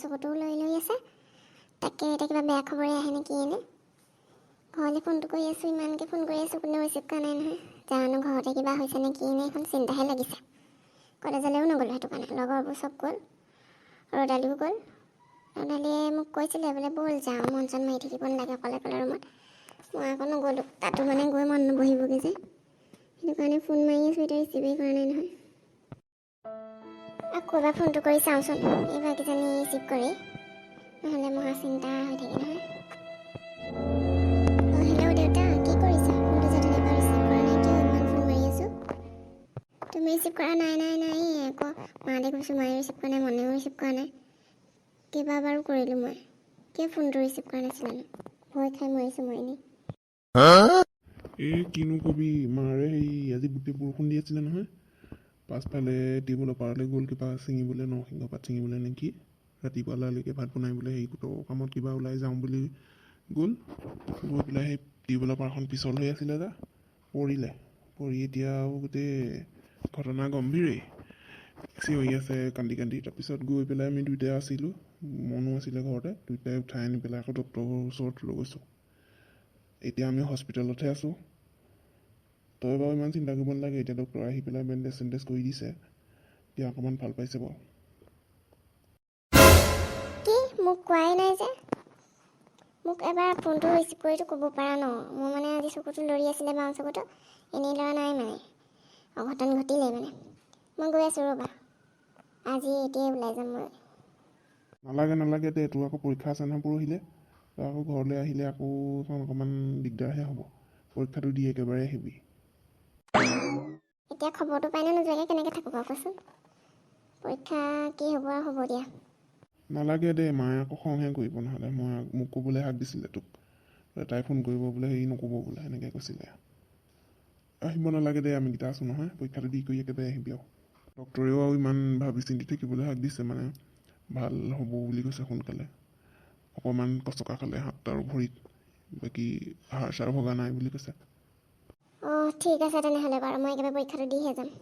চকুটোও লৰি লৰি আছে। তাকে এতিয়া কিবা বেয়া খবৰে আহে নেকি এনে। ঘৰলৈ ফোনটো কৰি আছোঁ, ইমানকৈ ফোন কৰি আছোঁ, কোনেও ৰিচিভ কৰা নাই নহয়। জানো ঘৰতে কিবা হৈছে নেকি এনে, এখন চিন্তাহে লাগিছে। কলেজলৈও নগ'লোঁ সেইটো কাৰণে। লগৰবোৰ চব গ'ল, ৰ'দালিও গ'ল। ৰ'দালিয়ে মোক কৈছিলে বোলে ব'ল যাওঁ, মন চন মাৰি থাকিব নালাগে অকলে অকলে ৰুমত। মই আকৌ নগ'লোঁ, তাতো মানে গৈ মন নবহিবগৈ যে, সেইটো কাৰণে। ফোন মাৰি আছোঁ এতিয়া, ৰিচিভেই কৰা নাই নহয়। আকৌ এবাৰ ফোনটো কৰি চাওঁচোন, এইবাৰ কিজানি ৰিচিভ কৰি। নহ'লে মহা চিন্তা হৈ থাকে নহয়। অঁ, হেল্ল' দেউতা, কি কৰিছা? ফোনটো যে অথনিৰ পৰা ৰিচিভ কৰা নাই কিয়? ইমান ফোন মাৰি আছোঁ, তুমি ৰিচিভ কৰা নাই। নাই নাই আকৌ মালে কৈছোঁ, মায়ে ৰিচিভ কৰা নাই, মনেও ৰিচিভ কৰা নাই। কেইবাবাৰো কৰিলোঁ মই, কিয় ফোনটো ৰিচিভ কৰা নাছিলানো? ভয় খাই মৰিছোঁ মই এনেই। এই কিনো কবি, মাৰে সেই আজি গোটেই বৰষুণ দি আছিলে নহয়, পাছফালে টিউবৱেলৰ পাৰলৈ গ'ল কিবা ছিঙিবলৈ, নৰসিংহ পাত ছিঙিবলৈ নেকি। ৰাতিপুৱালৈকে ভাত বনাই বোলে সেই গোটৰ কামত কিবা ওলাই যাওঁ বুলি গ'ল। গৈ পেলাই সেই টিউবৱেলৰ পাৰখন পিছল হৈ আছিলে যে, পৰিলে। পৰি এতিয়া আৰু গোটেই ঘটনা গম্ভীৰেই, চিঞৰি আছে কান্দি কান্দি। তাৰপিছত গৈ পেলাই আমি দুইটাই আছিলোঁ, মনো আছিলে ঘৰতে, দুইটাই উঠাই আনি পেলাই আকৌ ডক্টৰৰ ওচৰত লৈ গৈছোঁ। এতিয়া আমি হস্পিটেলতহে আছোঁ। তই বাৰু ইমান চিন্তা কৰিব নালাগে। এতিয়া ডক্টৰ আহি পেলাই বেণ্ডেজ চেণ্ডেজ কৰি দিছে, এতিয়া অকণমান ভাল পাইছে বাৰু। কি, মোক কোৱাই নাই যে? মোক এবাৰ ফোনটো ৰিচিভ কৰিতো ক'ব পাৰা ন? মোৰ মানে আজি চকুটো লৰি আছিলে, বাওঁ চকুটো। এনেই লৰা নাই মানে, অঘটন ঘটিলেই মানে। মই গৈ আছোঁ ৰ'বা, আজি এতিয়াই ওলাই যাম মই। নালাগে নালাগে দে, তোৰ আকৌ পৰীক্ষা আছে নহয় পৰহিলৈ। তই আকৌ ঘৰলৈ আহিলে আকৌ এখন অকণমান দিগদাৰহে হ'ব। পৰীক্ষাটো দি একেবাৰে আহিবি। এতিয়া খবৰটো পাই নে নোযোৱাকৈ কেনেকৈ থাকোঁ বাৰু কোৱাচোন? পৰীক্ষা কি হ'ব আৰু, হ'ব দিয়া। নালাগে দে, মায়ে আকৌ খংহে কৰিব নহ'লে। মই মোক ক'বলৈ হাক দিছিলে তোক, তাই ফোন কৰিব বোলে, হেৰি নক'ব বোলে, সেনেকৈ কৈছিলে। আহিব নালাগে দে, আমিকেইটা আছোঁ নহয়। পৰীক্ষাটো দি কৰি একেবাৰে আহিবি। আৰু ডক্টৰেও আৰু ইমান ভাবি চিন্তি থাকিবলৈ হাক দিছে, মানে ভাল হ'ব বুলি কৈছে সোনকালে। অকণমান কচকা খালে হাত আৰু ভৰিত, বাকী হাড় চাৰ ভগা নাই বুলি কৈছে। অঁ, ঠিক আছে তেনেহ'লে বাৰু, মই একেবাৰে পৰীক্ষাটো দিহে যাম।